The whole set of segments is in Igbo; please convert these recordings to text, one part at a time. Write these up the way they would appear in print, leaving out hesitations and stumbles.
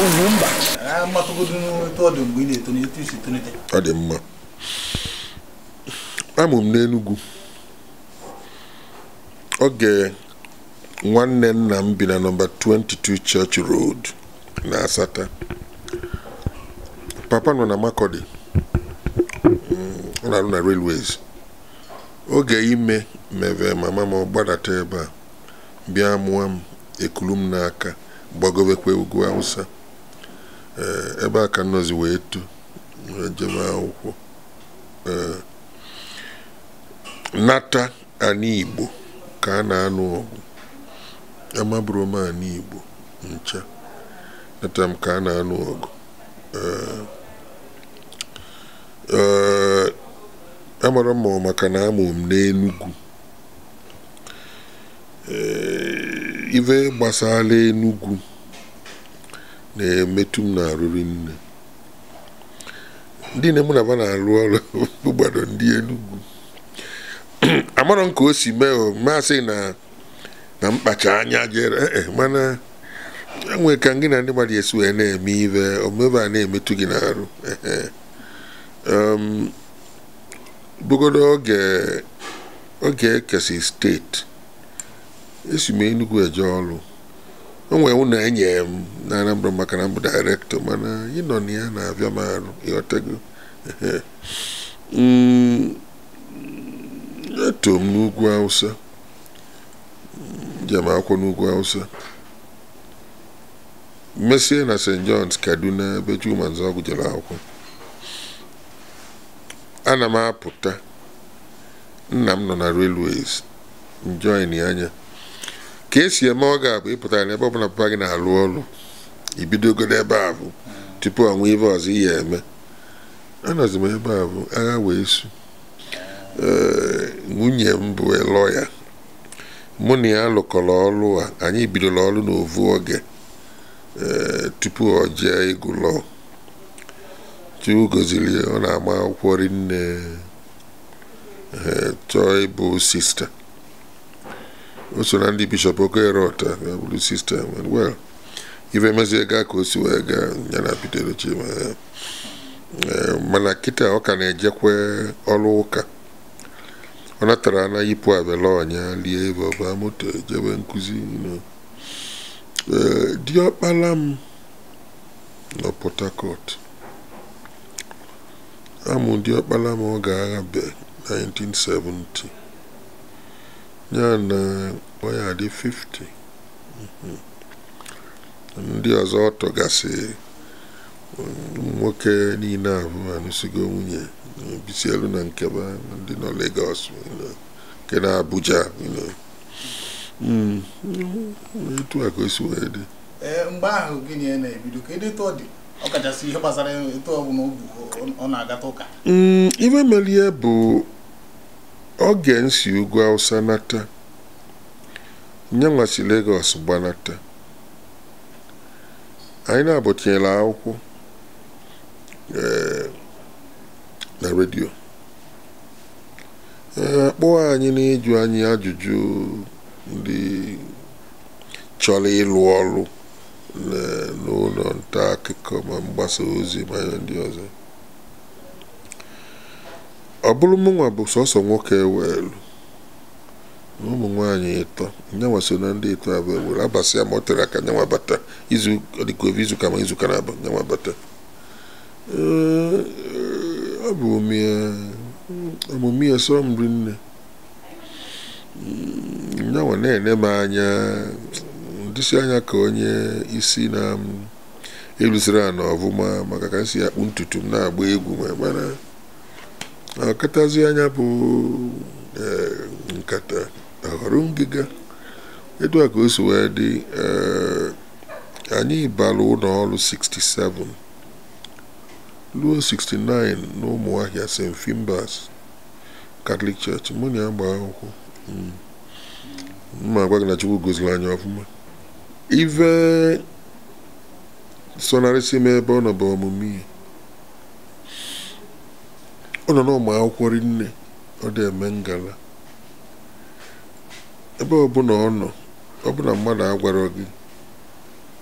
Ugwumba. Ọ dị mma. Amụ m n'Enugu. Oge nwanne nna m bi na nọmba 22 Church Road na Asata. Papa nọ na Makurdi. Ọ na-arụ na railways. Oge ime meve mama m gbadata ebe a bịa mụọ m, ekulu m n'aka gbagobekwe ugwu Hausa. Ebe a ka nọzi wee too jebe akwụkwọ. Nata ani Igbo ka a na-anụ ọgụ. Amaburu m ani Igbo ncha. Nata m ka a na-anụ ọgụ. Amara m maka na amụ m n'Enugu. Ife gbasara Enugu na-emetụ m n'arụrụ nne. Ndị na mụ na ba na-arụ ọrụ gbado ndị Enugu. Amara m ka o si mee o masị na mkpacha anya jere, mana enwere ka gị na ndị mmadụ esi wee na-eme ive omebe a na-emetụ gị n'arụ. Bụgodo oge ekesi steeti esi m Enugu eje ọrụ. O nwere ụlọ enye m na Anambra maka na mbụ dairektọ, mana ịnọ na ya na-abịa m arụ, ịghọtago. Eto m n'ugwu Hausa, njem akwụkwọ n'ugwu Hausa, mesie na St. John's Kaduna ebe Chuma Nzọgụ jere akwụkwọ. Ana m apụta, nna m nọ na railways, njoin ya anya. Ka esi eme ọ ga-abụ ịpụtara n'ebe ọbụla papa gị na-alụ ọrụ, ibidogodo ebe a bụ tupu ọnwa ife ọzọ ihe eme. Anọzi m ebe a bụ agha wee su. Nwunye m bụ lọya, mụ na ya lụkọrọ ọrụ a, anyị bidoro ọrụ n'ovu oge tupu ọ jee ịgụ lọọ. Chukwu goziri ya, ọ na-ama akwụkwọ rinne, chọọ ịbụ sista. O so na ndị Bishọp Okoye-Rota bụrụ sista. Well, ife mezie gaa ka o si wee gaa ya na Peter Edochie, mana kịta ọ ka na-ejekwe ọrụ ụka. Ọ natara na yipụ abela ọnya lie ebe ọba moto jebe nkụzi. Diọkpala m nọ Port Harcourt. Amụ diọkpala m ọ ga-agha be 1970, ya na ọ ya dị 50. Ndị ọzọ ọ tọgasị nwoke niile ahụ anụsigo nwunye, bisielu na nkeba, ndị nọ Lagos, nke na Abuja. Etu a ka o si wee dị. Mgbe ahụ gịnị na-ebido ka etu ọ dị, ọ kachasị ihe gbasara etu ọ bụla ọ na-agata ụka? Ife melie bụ oge nsi ugwu Hausa nata, nyanwa si Lagos gbanata. Anyị na-abụtinyela akwụkwọ na redio, akpọọ anyị n'ịjụ anyị ajụjụ ndị chọrọ ịlụ ọrụ n'ụlọ nta akụkọ ma mgbasa ozi ma ihe ndị ọzọ. Ọ bụrụ mụnwa bụ sọsọ nwoke ewelu na ụmụ nwaanyị ịtọ, nyanwa so na ndị ịtọ abụọ ewelu. Abasị ya ma ọ tere aka nyanwa bata izu dịka ovi izuụka ma izuụka na-abụ nyanwa bata. Ọ bụ omume ya sọ m rinne. Nyanwa na-ene m anya ndịsi anya ka onye isi na elusiri ana ọvụma maka ka m si akpụ ntutu m na-agba egwu, mana ọkatazi anya bụ nkata aghọrọ ngịga. Etu a ka o si wee dị. Anyị bara ụlọ ọrụ 67 ruo 69 n'Ụmụahịa St. Finbar's Catholic Church. Mụ na ya gbaa akwụkwọ. Mma agwa gị na Chukwu goziri anyị ọfụma. Ife sonarịsị m ebe ọ nọ bụ ọmụmụ ihe. Ọ nọ n'ụmụ akwụkwọ rinne, ọ dị eme ngala. Ebe ọbụla ọ nọ, ọbụla mmadụ agwara gị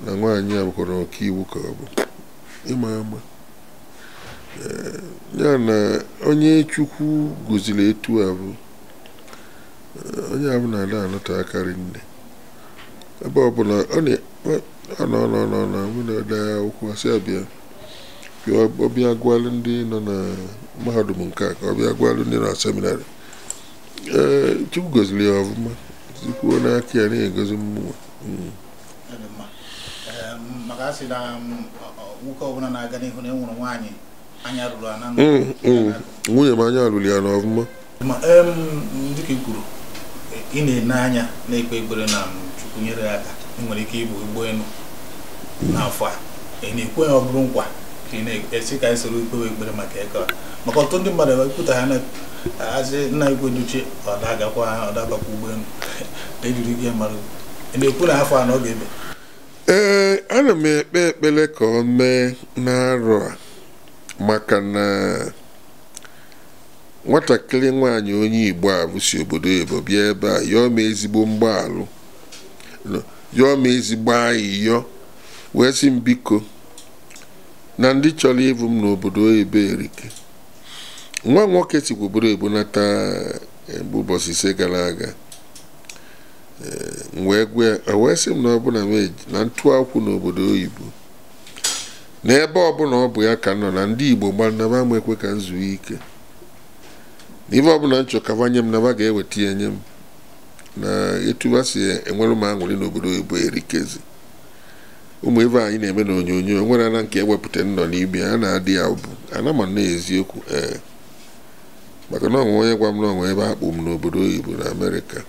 Na nwaanyị a bụkwara ọkaiwu ka ọ bụ ịma ama. Ya na onye Chukwu goziri etu a bụ onye abụ na-ada anọte akarị nne ebe ọbụla ọ nọ nọ nọ na-ede akwụkwọ sị abịa ọbịa gwalụ ndị nọ na mahadum nke a ka ọbịa gwalụ ndị na seminarị. Ee, Chukwu goziri ya ọfụma, sikwuo n'aka ya na-egozi mmụọ. Maka a sị na nwoke ọbụla na-aga n'ihu na enwere nwaanyị anya ruru ana. Nwunye m anya ruru ya n'ọfụma. Dịka i kwuru, ị na-ene anya na-ekpe ekpere na Chukwu nyere ya aka, ị nwere ike ịbụ ụgbọelu n'afọ a. Ị na-ekwe ya ọ bụrụ nkwa ka ị na-esi ka anyị soro ikpewe ekpere maka eke a, maka ọtụtụ ndị mmadụ ekwuta ha na-asị nna Igwe Edochie ọ dagakwa ọ dabakwa ụgbọelu na-ejiri gị mara. Ị na-ekwu na afọ a na ọ ga-eme? Ee, ana m ekpe ekpere ka ọ mee n'arọ a, maka na nwatakịrị nwaanyị onye Igbo a bụ si obodo oyibo bịa ebe a yọọ m ezigbo mgbaalụ, yọọ m ezigbo ayịyọ, wee sị m biko na ndị chọrọ ịbụ m n'obodo oyibo erike. Nwa nwoke sikwa obodo oyibo nata mgbe ụbọchị 5 gara aga, wee gwa ya, wee sị m na ọbụna na ntụ akwụ n'obodo oyibo na ebe ọbụla ọ bụ ya ka nọ na ndị Igbo gbanaba m ekwe ka m zuo ike, na ife ọbụla nchọ kawanye m naba ga-eweta ya nye m, na etu ha si enwere m aṅụrị n'obodo oyibo erikezi. Ụmụ ife anyị na-eme na onyonyo enwere na nke ewepụta nọ n'ime a na-adị ya bụ ana ma na eziokwu. Ee, maka na onwe onye gwa m na onwe ebe akpụ m n'obodo oyibo na Amerịka,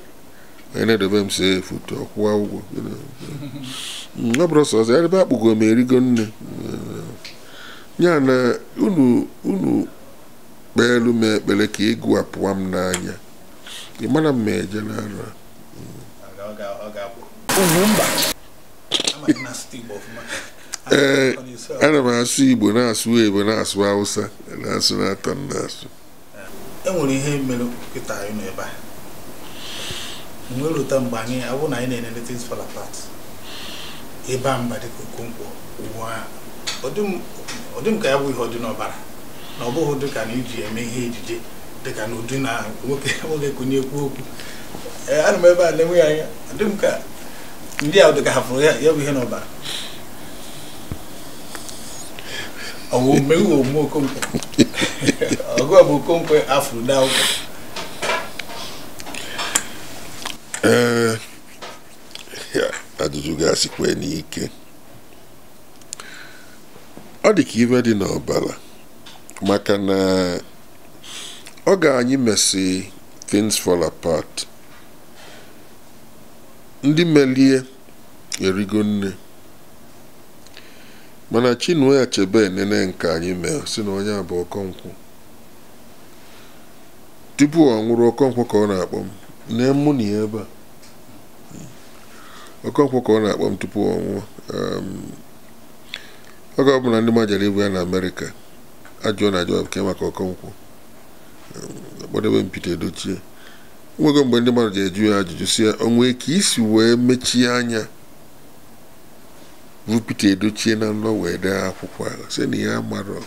onye na-edobe m see foto ọkwụwa ụgwọ ọ bụrụ sọsọ ebe akpụgo m erigo nne ya. Na unu unu kpeelu m ekpere ka egwu apụwa m n'anya, ị mara m ma eje n'arọ. Ee, ana m asụ Igbo, na-asụ Igbo, na-asụ Hausa, na-asụ na-atọ na-asụ. E nwere ihe mere kịta anyị nọ ebe a nwere ụta mgbe anyị abụ na anyị na-enele Things Fall Apart ebe a mba dịka Okonkwo ụwa ọ dị m ka ya bụ ihe ọ dị n'ọbara, na ọ bụghị dịka na iji eme ihe ejije dịka na ụdị na nwoke nwoke konye ekwu okwu. Ee, ana m ebe a na-enweghị anya, ọ dị m ka ndị a dịka hafụrụ ya bụ ihe n'ọbara. Ọ bụ mmegbu omume Okonkwo, ọgụ bụ Okonkwo afụrụ n'akwụkwọ. Ee, ajụjụ ga-asịkwa n'ike. Ọ dị ka ife dị n'ọbara, maka na oge anyị mesị Things Fall Apart, ndị melie erigo nne, mana Chinua Achebe enene nke anyị mee si na onye abụ Okonkwo. Tupu ọ nwụrụ, Okonkwo ka ọ na-akpọ m nee mụ na ya ebe a, Okonkwo ka ọ na-akpọ m tupu ọ nwụọ. Oge ọbụla ndị majara ibu ya na Amerịka ajụọ na ajụọ nke maka Okonkwo, akpọdebe m Peter Edochie. Nwego mgbe ndị mmadụ ji eju ya ajụjụ si ya onwe ka isi wee mechie anya bụ Peter Edochie na nlọ wee dee akwụkwọ ahụ, sị na ya amarọ,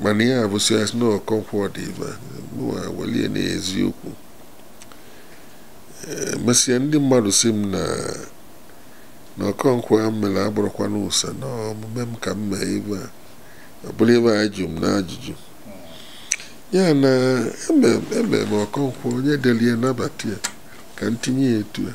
mana ya abụsị ya sị na Okonkwo dị ebe a welie n'eziokwu. Mesịa ndị mmadụ sị m na Okonkwo a mere abụrụkwa n'ụsa na omume m ka m mee ebe a, ọ bụrụ ebe a jụ m n'ajụjụ ya na eme m Okonkwo onye delie nabata ya ka m tinye ya etu a.